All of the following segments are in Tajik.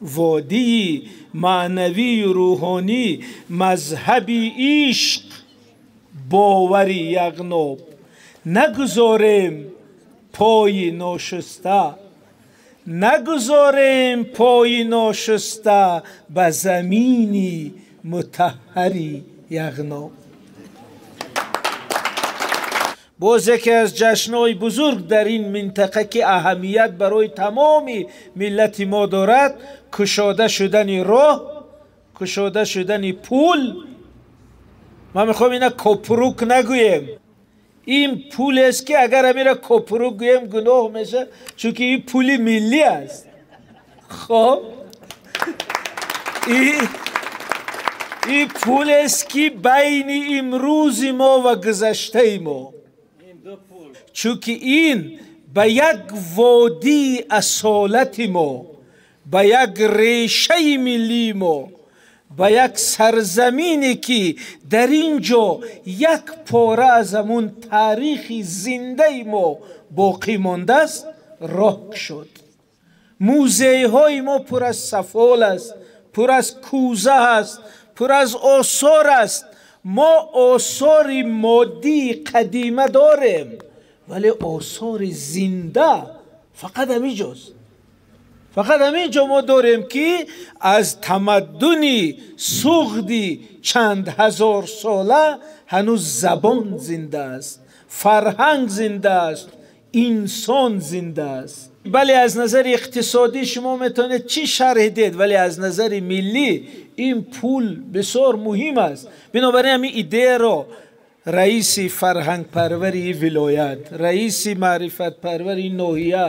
водии маънавию рӯҳонӣ, мазҳаби ишқ, бовари Яғноб. Нагузорем пои ношуста, нагузорем пои ношуста ба замини мутаҳҳари Яғноб. Боз яке аз ҷашнҳои бузург дар ин минтақа ки аҳамият барои тамоми миллати мо дорад, кушода шудани роҳ, кушода шудани пул. Ман мехоҳам ина копрук нагӯем. Ин пулест ки агар амира копрук гӯем гуноҳ мешавад, чунки ин пули миллӣ аст. Хоб, ин пулест ки байни имрӯзи мо ва гузаштаи мо, чунки ин ба як водии асолати мо, ба як решаи миллии мо, ба як сарзамине ки дар ин ҷо як пора аз ҳамун таърихи зиндаи мо боқӣ мондааст, роҳ шуд. Музейҳои мо пур аз сафол аст, пур аз кӯза аст, пур аз осор аст. Мо осори моддии қадима дорем, вале осори зинда фақат ҳамин ҷост. Фақат ҳамин ҷо мо дорем ки аз тамаддуни суғди чанд ҳазор сола ҳанӯз забон зинда аст, фарҳанг зинда аст, инсон зинда аст. Бале, аз назари иқтисодӣ шумо метавонед чӣ шарҳ диҳед, вале аз назари миллӣ ин пул бисёр муҳим аст. Бинобар ин ҳамин идеяро раиси фарҳангпарвари вилоят, раиси маърифатпарвари ноҳия,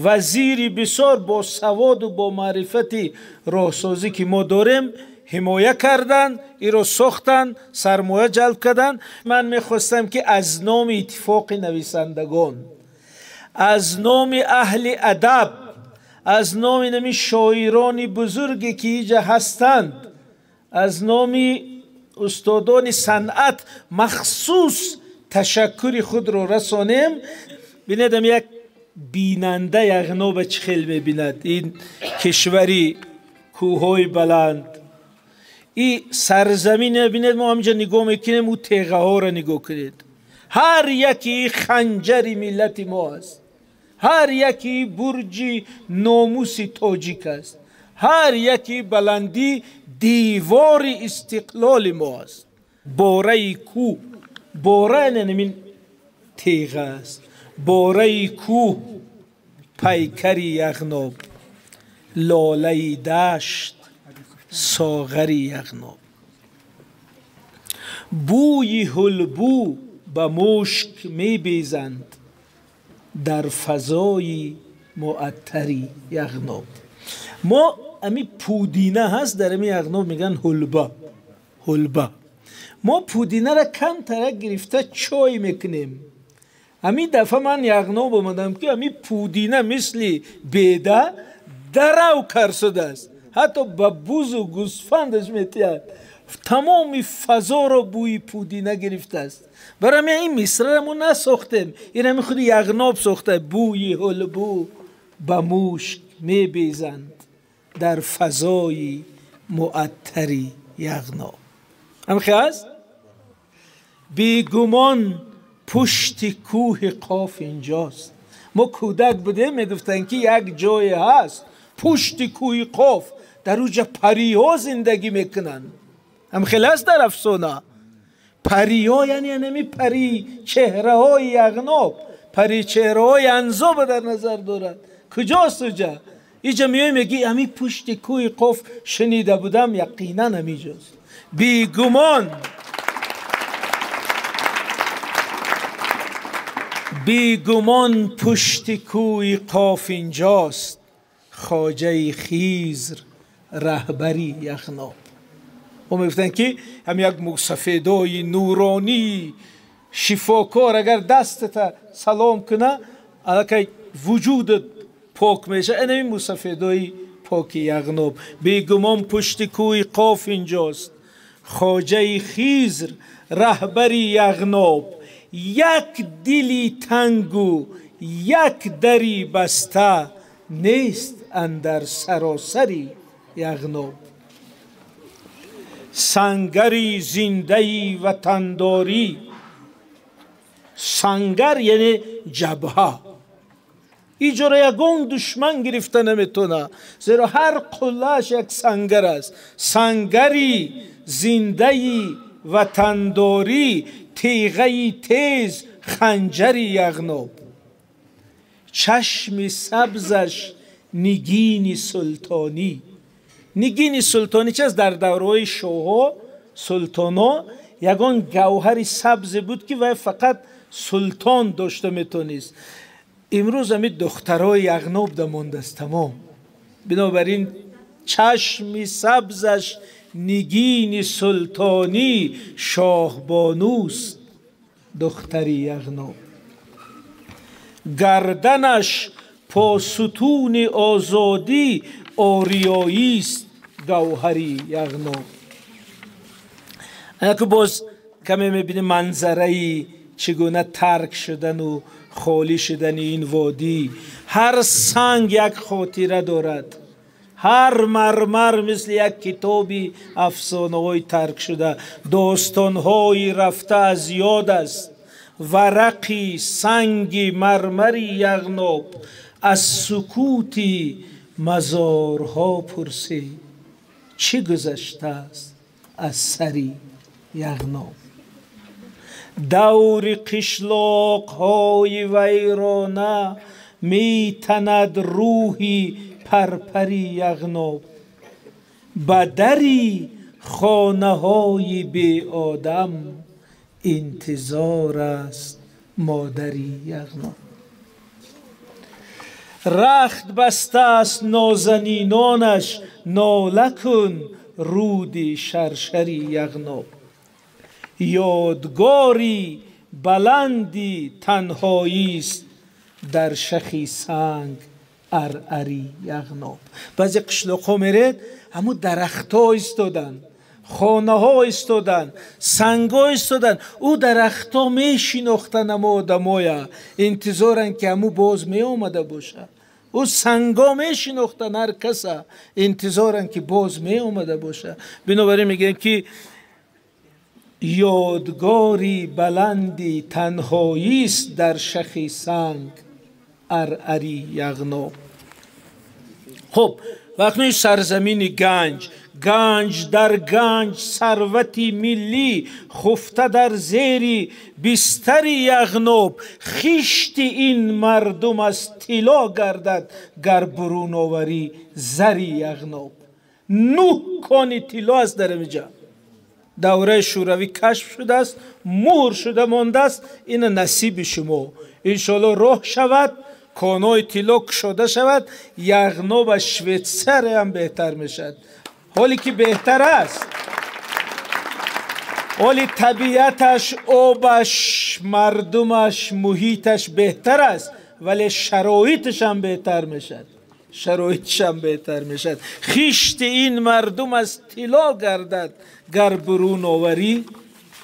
вазири бисёр босаводу бо маърифати роҳсозӣ ки мо дорем ҳимоя карданд, инро сохтанд, сармоя ҷалб карданд. Ман мехостам ки аз номи иттифоқи нависандагон, аз номи аҳли адаб, аз номи нами шоирони бузурге ки инҷа ҳастанд, аз номи устодони санъат махсус ташаккури худро расонем. Бинедам як бинанда Яғноба чӣ хел мебинад ин кишвари кӯҳҳои баланд, ин сарзамин. Бинед, мо ҳаминҷа нигоҳ мекунем, ӯ теғаҳоро нигоҳ кунед. Ҳар яке ханҷари миллати мо аст, ҳар яке бурҷи номуси тоҷик аст, ҳар яке баландӣ девори истиқлоли мо аст. Бораи кӯҳ, бора ин теға аст, бораи кӯҳ пайкари Яғноб, лолаи дашт соғари Яғноб. Бӯи ҳулбӯ ба мушк мебезанд дар фазои муаттари Яғноб. Мо ами пудина ҳаст, дар ами Яғноб мегӯянд ҳулба, ҳулба. Мо пудинара камтарак гирифта чой мекунем. Ами дафъа ман Яғноб омадам ки ами пудина мисли беда дарав карсудааст, ҳатто ба бузу гӯсфандаш метиҳад. Тамоми фазоро бӯи пудина гирифтааст. Барои ҳамин ин мисраро мо насохтем, ин ҳами худи Яғноб сохта. Бӯи ҳулбӯ ба мушк мебезанд дар фазои муаттари Яғноб. Ҳамхе аст? Бегумон пушти кӯҳи Қоф инҷост. Мо кӯдак будем, мегуфтанд ки як ҷое ҳаст пушти кӯҳи Қоф, дар уҷа париҳо зиндагӣ мекунанд. Ҳамхел аст дар афсона. Париҳо яъне ҳами пари чеҳраҳои Яғноб, пари чеҳраҳои Анзоба дар назар дорад. Куҷост уҷа? Иҷа меои мегӣ ҳами пушти кӯҳи Қоф шунида будам, яқинан ҳамиҷост. Бегумон, бегумон пушти кӯҳи Қоф инҷост, хоҷаи Хизр раҳбари Яғноб. Мо мегуфтанд ки ҳам як мусафедои нуронӣ шифокор агар дастата салом куна, аллакай вуҷудат пок мешавад. Ин ҳамин мусафедои поки Яғноб. Бегумон пушти кӯҳи Қоф инҷост, хоҷаи Хизр раҳбари Яғноб. Як дили тангу як дари баста нест андар саросари Яғноб. Сангари зиндаи ватандорӣ, сангар яъне ҷабҳа, иҷора ягон душман гирифта наметавона, зеро ҳар қуллааш як сангар аст. Сангари зиндаи ватандорӣ, теғаи тез ханҷари Яғноб. Чашми сабзаш нигини султонӣ. Нигини султонӣ чист? Дар давраҳои шоҳҳо, султонҳо ягон гавҳари сабзе буд, ки вай фақат султон дошта метавонист. Имрӯз ҳамин духтарои Яғноб дамондааст тамом. Бинобар ин чашми сабзаш нигини султонӣ, шоҳбонуст духтари Яғноб. Гарданаш посутуни озодӣ, ориёист гавҳари Яғноб. Анаку боз каме мебинем манзараи чӣ гуна тарк шудану холӣ шудани ин водӣ. Ҳар санг як хотира дорад, ҳар мармар мисли як китоби афсонаҳои тарк шуда, достонҳои рафта аз ёд аст. Варақи санги мармари Яғноб аз сукути мазорҳо пурсид, чӣ гузаштааст аз сари Яғноб. Даври қишлоқҳои вайрона метанад рӯҳи парпари Яғноб. Ба дари хонаҳои беодам интизор аст модари Яғноб. Рахт бастааст нозанинонаш, нола кун руди шаршари Яғноб. Ёдгори баланди танҳоист дар шахи санг аръари Яғноб. Баъзе қишлоқҳо меред, ҳамун дарахтҳо истоданд, хонаҳо истоданд, сангҳо истоданд. Ӯ дарахтҳо мешинохтанд ҳамо одамоя, интизоранд, ки ҳаму боз меомада бошад. Ӯ сангҳо мешинохтанд ҳар каса, интизоранд, ки боз меомада бошад. Бинобар ин мегӯям, ки ёдгори баланди танҳоист дар шахи санг аръари Яғноб. Хуб, вақти сарзамини ганҷ, ганҷ дар ганҷ, сарвати миллӣ хуфта дар зери бистари Яғноб. Хишти ин мардум аз тилло гардад, гар бурун оварӣ зари Яғноб. Нӯҳ кони тилло аст дар инҷа. Давраи шӯравӣ кашф шудааст, муҳр шуда мондааст. Ина насиби шумо. Иншоалло роҳ шавад, конҳои тилло кушода шавад, Яғноб аз Швейтсария ҳам беҳтар мешавад. Ҳоле ки беҳтар аст, ҳоли табиаташ, обаш, мардумаш, муҳиташ беҳтар аст, вале шароиташ ҳам беҳтар мешавад, шароиташ ҳам беҳтар мешавад. Хишти ин мардум аз тилло гардад, гар бурун оварӣ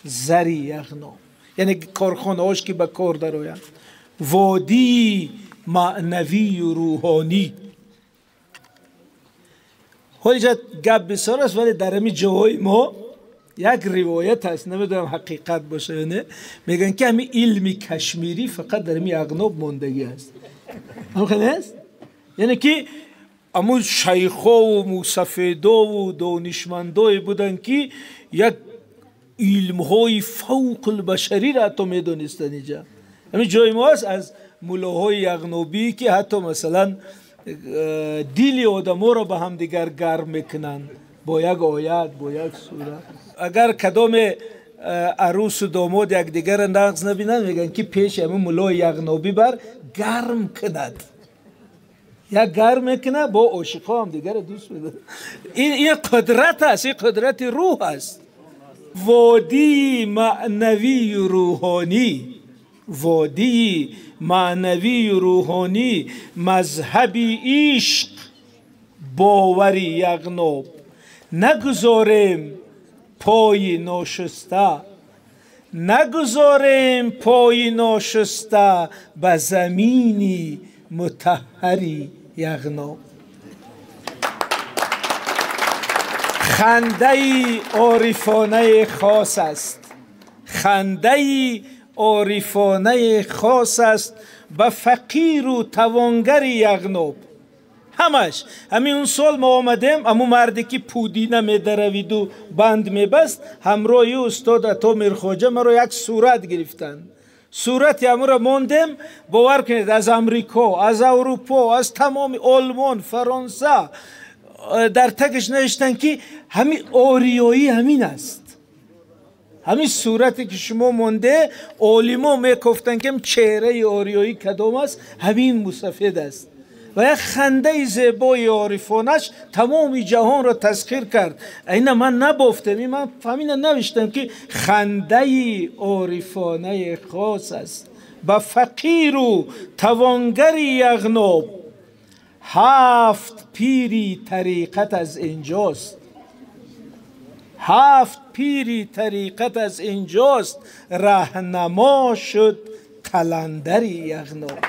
зари Яғноб. Яъне корхонаҳош ки ба кор дароянд. Водии маънавию рӯҳонӣ. Ҳолиҷа гап бисёр аст, вале дар ҳамин ҷоҳои мо як ривоят аст, намедонам ҳақиқат боша ё не, мегӯянд, ки ҳамин илми кашмирӣ фақат дар ҳамин Яғноб мондагӣ аст. Ҳамхел нест? Яъне ки ҳамун шайхову мусафедову донишмандое буданд, ки як илмҳои фавқулбашариро ҳатто медонистанд. Инҷа ҳамин ҷои мо аст аз муллоҳои яғнобӣ, ки ҳатто масалан дили одаморо ба ҳамдигар гарм мекунанд бо як оят, бо як сура. Агар кадоме арӯсу домод якдигарро нағз набинанд, мегӯянд, ки пеши ҳамин муллои яғнобӣ бар, гарм кунад. Як гарм мекунад, бо ошиқҳо ҳамдигарро дӯст медоранд. Ин қудрат аст, ин қудрати рӯҳ аст. Водии маънавию рӯҳонӣ, водии маънавию рӯҳонӣ, мазҳаби ишқ, бовари Яғноб. Нагузорем пои ношуста, нагузорем пои ношуста ба замини мутаҳҳари Яғноб. Хандаи орифонаи хос аст, хандаи орифонаи хос аст ба фақиру тавонгари Яғноб. Ҳамаш ҳамин он сол мо омадем, ҳамун марде ки пудина медаравиду банд мебаст, ҳамроҳи устод Ато Мирхоҷа маро як сурат гирифтанд. Сурати ҳамуро мондем, бовар кунед, аз Амрико, аз Аврупо, аз тамоми Олмон, Фаронса дар тагаш навиштанд, ки ҳамин ориёӣ ҳамин аст. Ҳамин сурате ки шумо монде, олимо мекофтанд, ки чеҳраи ориёӣ кадом аст, ҳамин мусафед аст. Ва як хандаи зебои орифонаш тамоми ҷаҳонро тасхир кард. Ина ман набофтам, ман ҳамина навиштам, ки хандаи орифонаи хос аст ба фақиру тавонгари Яғноб. Ҳафт пири тариқат аз инҷост, ҳафт пири тариқат аз инҷост, раҳнамо шуд қаландари Яғноб.